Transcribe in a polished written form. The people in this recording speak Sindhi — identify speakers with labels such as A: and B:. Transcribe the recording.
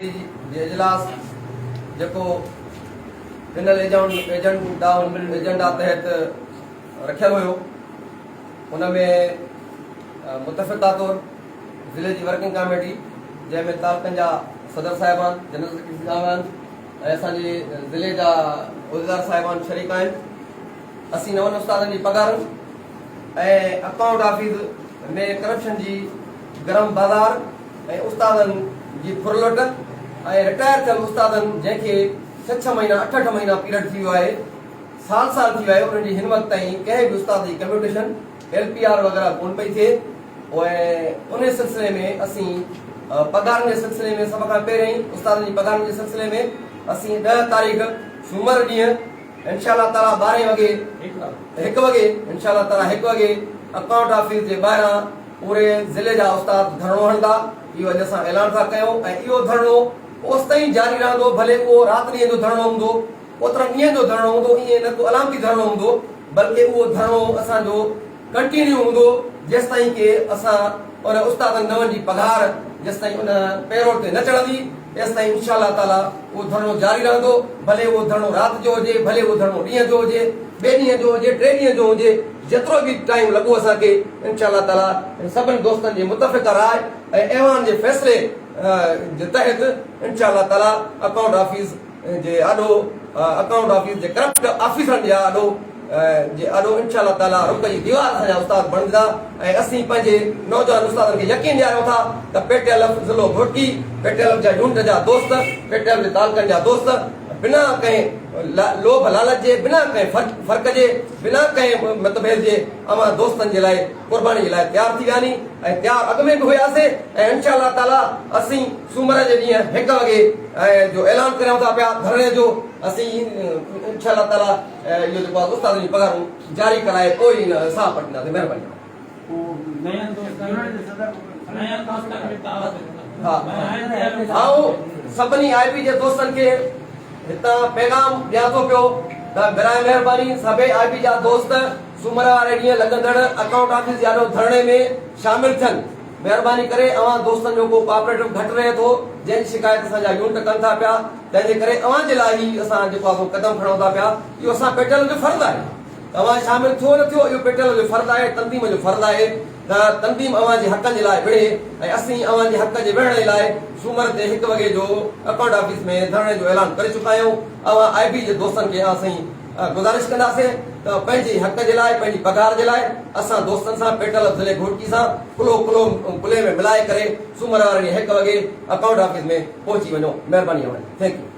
A: جي اجلاس جيڪو ڏنل ايجنڊا تحت رکيل هيو ان ۾ متفقه طور ضلعي جي ورڪنگ ڪاميٽي جنهن ۾ تعلقن جا صدر صاحبان جنرل سيڪريٽري صاحبان ۽ اسان جي ضلعي جا عهديدار صاحبان شريڪ آهن. اسين نون استادن جي پگهارن ۽ اڪائونٽ آفيس ۾ ڪرپشن جي گرم بازار ۽ استادن جي ڦرلٽ ۽ رٽائر ٿيل استادن جنهن کي ڇهه ڇهه مهينا اٺ اٺ مهينا پيرڊ ٿي ويو آهي سال سال ٿي ويو آهي انهن جي هن وقت تائين ڪنهن به استاد جي ڪميوٽيشن ايل پي آر وغيره ڪونه پئي ٿئي ۽ انهي سلسلي ۾ اسين پگهارن جي سلسلي ۾ سڀ کان پهرين استادن جي پگهارن جي سلسلي ۾ اسين ڏهه تاريخ سومر ڏينهن انشاء الله تعالي ٻارهين وڳي هڪ وڳي انشاء الله تعالي هڪ وڳي اڪائونٽ آفيس جي ٻاهران پوري ضلعي جا استاد ڌرڻو هڻندا اهو اڄ اسان اعلان ٿا ڪيون ۽ اهو ڌرڻو اوستائين جاري رهندو ڀلي اهو رات ڏينهن جو ڌرڻو هوندو اوترن ڏينهن جو ڌرڻو هوندو ائين نه ڪو علامتي ڌرڻو هوندو بلڪه اهو ڌرڻو اسان جو ڪنٽينيو هوندو جيستائين ڪي اسان ان استادن نون جي پگهار جيستائين ان پيرول تي نه چڙهندي تيستائين انشاء الله تعالي اهو ڌرڻو جاري رهندو ڀلي اهو ڌرڻو رات جو هجي ڀلي اهو ڌرڻو ڏينهن جو هجي ٻئي ڏينهن جو هجي ٽئين ڏينهن جو هجي جيترو به ٽائيم لڳو اسان کي انشاء الله تعالي سڀني دوستن جي متفقه راء ۽ ايوان جي فيصلي جي تحت انشاء الله تعالي اڪائونٽ آفيس جي آڏو اڪائونٽ آفيس جي ڪرپٽ آفيسرن جي آڏو جي آڏو انشاء الله تعالي رڪ جي ديوار اسان جا استاد بڻجندا ۽ اسين پنهنجي نوجوان استادن کي يقين ڏياريون ٿا ته پي ٽي ايل ايف ضلعو Ghotki P T L F جا يونٽ جا دوست پي ٽي ايل جي تعلقن جا دوست بنا ڪنهن لوڀ لالچ جي بنا ڪنهن فرق جي بنا ڪنهن متڀيد جي اوهان دوستن جي لاء قرباني جي لاء تيار ٿي ويا آهن ۽ تيار اڳ ۾ به هياسي ۽ انشاء الله تعالي اسين سومر جي ڏينهن هڪ وڳي جو اعلان ڪريون ٿا پيا ڌرڻي جو اسين انشاء الله تعالي اهو جيڪو آهي استادن جون پگهارون جاري ڪرائي پوء ئي ساهه پٽينداسين مهرباني. آئون سڀني آء بي جي دوستن کي هتان پيغام ڏيان ٿو پيو ته براء مهرباني سڀئي آء بي جا دوست سومر واري ڏينهن لڳندڙ اڪائونٽ آفيس جي آڏو ڌرڻي ۾ شامل ٿين. مهرباني ڪري اوهان دوستن جو ڪو ڪوآپريٽو گهٽ رهي ٿو جنهن جي شڪايت اسان جا يونٽ ڪن ٿا پيا تنهن جي ڪري اوهان جي لاء هي اسان جيڪو آهي سو قدم کڻون ٿا پيا اهو اسان پيٽل جو فرض آهي توهان شامل ٿيو نه ٿيو اهو پيٽل جو فرض آهي تنظيم جو فرض آهي ته تنظيم اوهان جي حقن جي لاء وڙهي ۽ اسين اوهان جي حق جي وڙهڻ جي لاء سومر تي هڪ وڳي جو اڪائونٽ آفيس ۾ ڌرڻي جو اعلان ڪري چڪا آهيون اوهان آء بي جي دوستن کي اسين گذارش ڪنداسين ته پنهنجي حق جي لاء پنهنجي پگهار جي لاء اسان دوستن سان پيٽل ضلعي گهوٽڪي سان ڪلهو ڪلهو ڪلهي ۾ ملائي ڪري سومر واري ڏينهن هڪ وڳي اڪائونٽ آفيس ۾ پهچي وڃو مهرباني اوهان جي thank you.